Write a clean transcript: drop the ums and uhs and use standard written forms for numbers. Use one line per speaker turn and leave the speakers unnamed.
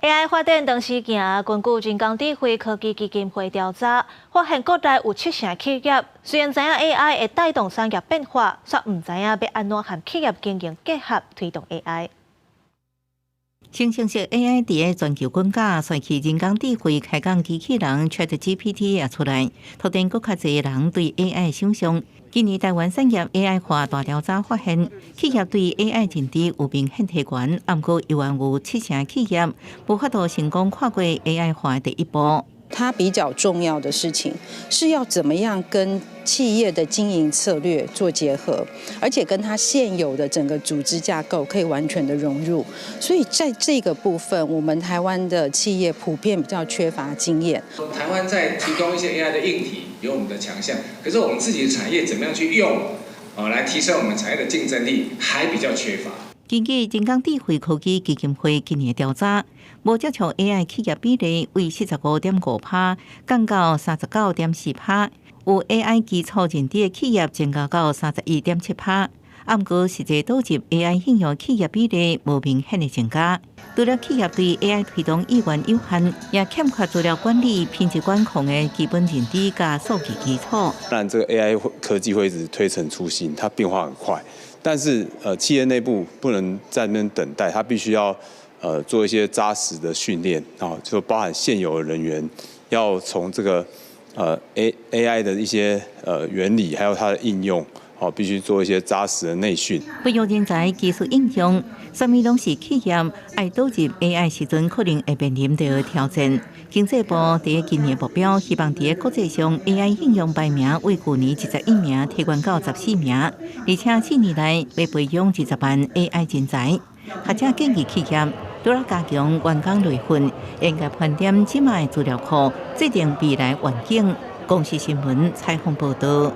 AI 發展當時行，根據人工智慧科技基金會調查，發現國內有七成企業雖然知影 AI 會帶動產業變化，卻毋知影欲按怎和企業經營結合推動 AI。
新生式 AI 佇咧全球滾價，隨去人工智慧開講機器人 ChatGPT 也出來，拓展閣較濟人對 AI 的想象。今年台灣產業 AI 化大調查發現，企業對 AI 認知有明顯提懸，毋過猶原有七成企業無法度成功跨過 AI 化的第一步。
它比較重要的事情是要怎麼樣跟企業的經營策略做結合，而且跟它現有的整個組織架構可以完全的融入。所以在這個部分，我們台灣的企業普遍比較缺乏經驗。
台灣在提供一些 AI 的硬體，有我們的強項，可是我們自己的產業怎麼樣去用，啊，來提升我們產業的競爭力，還比較缺乏。
根據人工智慧科技基金會今年調查，無接觸 AI 企業比例為45.5%，降到39.4%；有 AI 基礎認知的企業增加到31.7%。毋過實際導入 AI 應用企業比例無明顯的增加。除了企業對 AI 推動意願有限，也欠缺資料管理、品質管控的基本認知佮數據基礎。
當然，這個 AI 科技會一直推陳出新，它變化很快。但是，企業內部不能在那邊等待，它必須要，做一些紮實的訓練，啊，就包含現有的人員要從這個，AI 的一些，原理，還有它的應用，好，必須做一些紮實的內訓。
培育人才技術應用，啥物攏是企業愛導入 AI 時陣可能會面臨著挑戰。經濟部佇今年目標，希望佇國際上 AI 應用排名為舊年21名提懸到14名，而且4年內欲培養20萬 AI 人才。學者建議企業除了加強員工培訓，應該盤點這馬的資料庫，制定未來願景。公視新聞採訪報導。